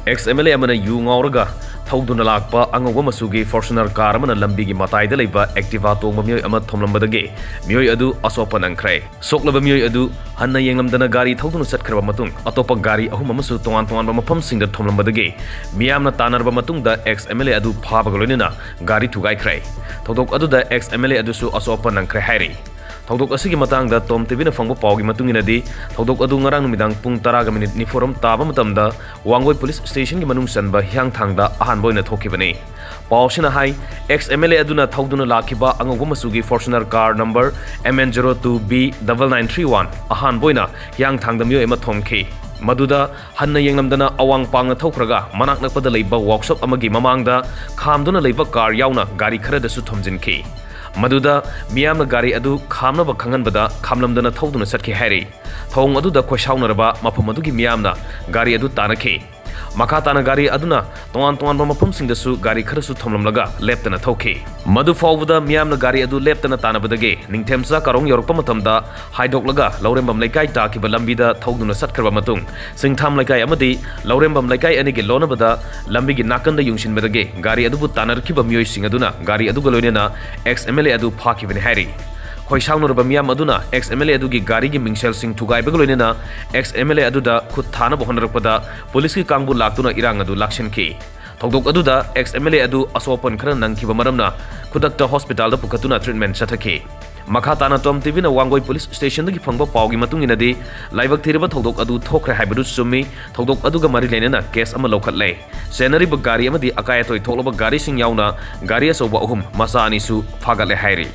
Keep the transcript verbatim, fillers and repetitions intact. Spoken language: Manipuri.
Ex M L A ꯑꯃꯅ ꯌꯨ ꯉꯥꯎꯔꯒ ꯊꯧꯗꯨꯅ ꯂꯥꯛꯄ ꯑꯉꯧꯕ ꯃꯆꯨꯒꯤ Fortuner car ꯑꯃꯅ ꯂꯝꯕꯤꯒꯤ ꯃꯇꯥꯏꯗ ꯂꯩꯕ Activa ꯇꯣꯡꯕ ꯃꯤꯑꯣꯏ ꯑꯃ ꯊꯣꯝꯂꯝꯕꯗꯒꯤ ꯃꯤꯑꯣꯏ ꯑꯗꯨ ꯑꯁꯣꯛꯄ ꯅꯪꯈ꯭ꯔꯦ꯫ ꯁꯣꯛꯂꯕ ꯃꯤꯑꯣꯏ ꯑꯗꯨ ꯍꯟꯅ ꯌꯦꯡꯂꯝꯗꯅ ꯒꯥꯔꯤ ꯊꯧꯗꯨꯅ ꯆꯠꯈ꯭ꯔꯕ ꯃꯇꯨꯡ, ꯑꯇꯣꯞꯄ ꯒꯥꯔꯤ ꯑꯍꯨꯝ ꯑꯃꯁꯨ ꯇꯣꯉꯥꯟ ꯇꯣꯉꯥꯟꯕ ꯃꯐꯝꯁꯤꯡꯗ ꯊꯣꯝꯂꯝꯕꯗꯒꯤ ꯃꯤꯌꯥꯝꯅ ꯇꯥꯟꯅꯔꯕ ꯃꯇꯨꯡꯗ ex M L A ꯑꯗꯨ ꯐꯥꯕꯒ ꯂꯣꯏꯅꯅ ꯒꯥꯔꯤ ꯊꯨꯒꯥꯏꯈ꯭ꯔꯦ꯫ ꯊꯧꯗꯣꯛ ꯑꯗꯨꯗ ex M L A ꯑꯗꯨꯁꯨ ꯑꯁꯣꯛ ꯑꯄꯟ ꯅꯪꯈ꯭ꯔꯦ ꯍꯥꯏꯔꯤ꯫ ꯊꯧꯗꯣꯛ ꯑꯁꯤꯒꯤ ꯃꯇꯥꯡꯗ ꯇꯣꯝ ꯇꯤꯚꯤꯅ ꯐꯪꯕ ꯄꯥꯎꯒꯤ ꯃꯇꯨꯡ ꯏꯟꯅꯗꯤ, ꯊꯧꯗꯣꯛ ꯑꯗꯨ ꯉꯔꯥꯡ ꯅꯨꯃꯤꯗꯥꯡ ꯄꯨꯡ ꯇꯔꯥꯒ ꯃꯤꯅꯤꯠ ꯅꯤꯐꯨꯔꯣꯝ ꯇꯥꯕ ꯃꯇꯝꯗ ꯋꯥꯡꯒꯣꯏ police stationꯒꯤ ꯃꯅꯨꯡ ꯆꯟꯕ ꯍꯤꯌꯥꯡꯊꯥꯡꯗ ꯑꯍꯥꯟꯕ ꯑꯣꯏꯅ ꯊꯣꯛꯈꯤꯕꯅꯤ꯫ ꯄꯥꯎꯁꯤꯅ ꯍꯥꯏ, ex M L A ꯑꯗꯨꯅ ꯊꯧꯗꯨꯅ ꯂꯥꯛꯈꯤꯕ ꯑꯉꯧꯕ ꯃꯆꯨꯒꯤ Fortuner car number M N zero two B double nine three one ꯑꯍꯥꯟꯕ ꯑꯣꯏꯅ ꯍꯤꯌꯥꯡꯊꯥꯡꯗ ꯃꯤꯑꯣꯏ ꯑꯃ ꯊꯣꯝꯈꯤ꯫ ꯃꯗꯨꯗ ꯍꯟꯅ ꯌꯦꯡꯂꯝꯗꯅ ꯑꯋꯥꯡ ꯄꯥꯡꯅ ꯊꯧꯈ꯭ꯔꯒ ꯃꯅꯥꯛ ꯅꯛꯄꯗ ꯂꯩꯕ workshop ꯑꯃꯒꯤ ꯃꯃꯥꯡꯗ ꯈꯥꯝꯗꯨꯅ ꯂꯩꯕ car ꯌꯥꯎꯅ ꯒꯥꯔꯤ ꯈꯔꯗꯁꯨ ꯊꯣꯝꯖꯤꯟꯈꯤ꯫ ꯃꯗꯨꯗ ꯃꯤꯌꯥꯝꯅ ꯒꯥꯔꯤ ꯑꯗꯨ ꯈꯥꯝꯅꯕ ꯈꯪꯍꯟꯕꯗ ꯈꯥꯝꯂꯝꯗꯅ ꯊꯧꯗꯨꯅ ꯆꯠꯈꯤ ꯍꯥꯏꯔꯤ꯫ ꯊꯧꯑꯣꯡ ꯑꯗꯨꯗ ꯈꯣꯏꯁꯥꯎꯅꯔꯕ ꯃꯐꯝ ꯑꯗꯨꯒꯤ ꯃꯤꯌꯥꯝꯅ ꯒꯥꯔꯤ ꯑꯗꯨ ꯇꯥꯟꯅꯈꯤ꯫ ꯃꯈꯥ ꯇꯥꯅ ꯒꯥꯔꯤ ꯑꯗꯨꯅ ꯇꯣꯉꯥꯟ ꯇꯣꯉꯥꯟꯕ ꯃꯐꯝꯁꯤꯡꯗꯁꯨ ꯒꯥꯔꯤ ꯈꯔꯁꯨ ꯊꯣꯝꯂꯝꯂꯒ ꯂꯦꯞꯇꯅ ꯊꯧꯈꯤ꯫ ꯃꯗꯨ ꯐꯥꯎꯕꯗ ꯃꯤꯌꯥꯝꯅ ꯒꯥꯔꯤ ꯑꯗꯨ ꯂꯦꯞꯇꯅ ꯇꯥꯟꯅꯕꯗꯒꯤ ꯅꯤꯡꯊꯦꯝꯆꯥ ꯀꯥꯔꯣꯡ ꯌꯧꯔꯛꯄ ꯃꯇꯝꯗ ꯍꯥꯏꯗꯣꯛꯂꯒ ꯂꯧꯔꯦꯝꯕꯝ ꯂꯩꯀꯥꯏ ꯇꯥꯈꯤꯕ ꯂꯝꯕꯤꯗ ꯊꯧꯗꯨꯅ ꯆꯠꯈ꯭ꯔꯕ ꯃꯇꯨꯡ, ꯁꯤꯡꯊꯥꯝ ꯂꯩꯀꯥꯏ ꯑꯃꯗꯤ ꯂꯧꯔꯦꯝꯕꯝ ꯂꯩꯀꯥꯏ ꯑꯅꯤꯒꯤ ꯂꯣꯟꯅꯕꯗ ꯂꯝꯕꯤꯒꯤ ꯅꯥꯀꯟꯗ ꯌꯨꯡꯁꯤꯟꯕꯗꯒꯤ ꯒꯥꯔꯤ ꯑꯗꯨꯕꯨ ꯇꯥꯟꯅꯔꯛꯈꯤꯕ ꯃꯤꯑꯣꯏꯁꯤꯡ ꯑꯗꯨꯅ ꯒꯥꯔꯤ ꯑꯗꯨꯒ ꯂꯣꯏꯅꯅ ex M L A ꯑꯗꯨ ꯐꯥꯈꯤꯕꯅꯤ ꯍꯥꯏꯔꯤ꯫ ꯈꯣꯏꯁꯥꯎꯅꯔꯕ ꯃꯤꯌꯥꯝ ꯑꯗꯨꯅ ex M L A ꯑꯗꯨꯒꯤ ꯒꯥꯔꯤꯒꯤ ꯃꯤꯡꯁꯦꯜꯁꯤꯡ ꯊꯨꯒꯥꯏꯕꯒ ꯂꯣꯏꯅꯅ ex M L A ꯑꯗꯨꯗ ꯈꯨꯠ ꯊꯥꯅꯕ ꯍꯣꯠꯅꯔꯛꯄꯗ policeꯀꯤ ꯀꯥꯡꯕꯨ ꯂꯥꯛꯇꯨꯅ ꯏꯔꯥꯡ ꯑꯗꯨ ꯂꯥꯛꯁꯤꯟꯈꯤ꯫ ꯊꯧꯗꯣꯛ ꯑꯗꯨꯗ ex M L A ꯑꯗꯨ ꯑꯁꯣꯛ ꯑꯄꯟ ꯈꯔ ꯅꯪꯈꯤꯕ ꯃꯔꯝꯅ ꯈꯨꯗꯛꯇ hospitalꯗ ꯄꯨꯈꯠꯇꯨꯅ treatment ꯆꯠꯊꯈꯤ꯫ ꯃꯈꯥ ꯇꯥꯅ ꯇꯣꯝ ꯇꯤꯚꯤꯅ ꯋꯥꯡꯒꯣꯏ police stationꯗꯒꯤ ꯐꯪꯕ ꯄꯥꯎꯒꯤ ꯃꯇꯨꯡ ꯏꯟꯅꯗꯤ, ꯂꯥꯏꯕꯛ ꯊꯤꯔꯕ ꯊꯧꯗꯣꯛ ꯑꯗꯨ ꯊꯣꯛꯈ꯭ꯔꯦ ꯍꯥꯏꯕꯗꯨ ꯆꯨꯝꯃꯤ꯫ ꯊꯧꯗꯣꯛ ꯑꯗꯨꯒ ꯃꯔꯤ ꯂꯩꯅꯅ case ꯑꯃ ꯂꯧꯈꯠꯂꯦ꯫ ꯆꯦꯟꯅꯔꯤꯕ ꯒꯥꯔꯤ ꯑꯃꯗꯤ ꯑꯀꯥꯏ ꯑꯇꯣꯏ ꯊꯣꯛꯂꯕ ꯒꯥꯔꯤꯁꯤꯡ ꯌꯥꯎꯅ ꯒꯥꯔꯤ ꯑꯆꯧꯕ ꯑꯍꯨꯝ, ꯃꯆꯥ ꯑꯅꯤꯁꯨ ꯐꯥꯒꯠꯂꯦ ꯍꯥꯏꯔꯤ꯫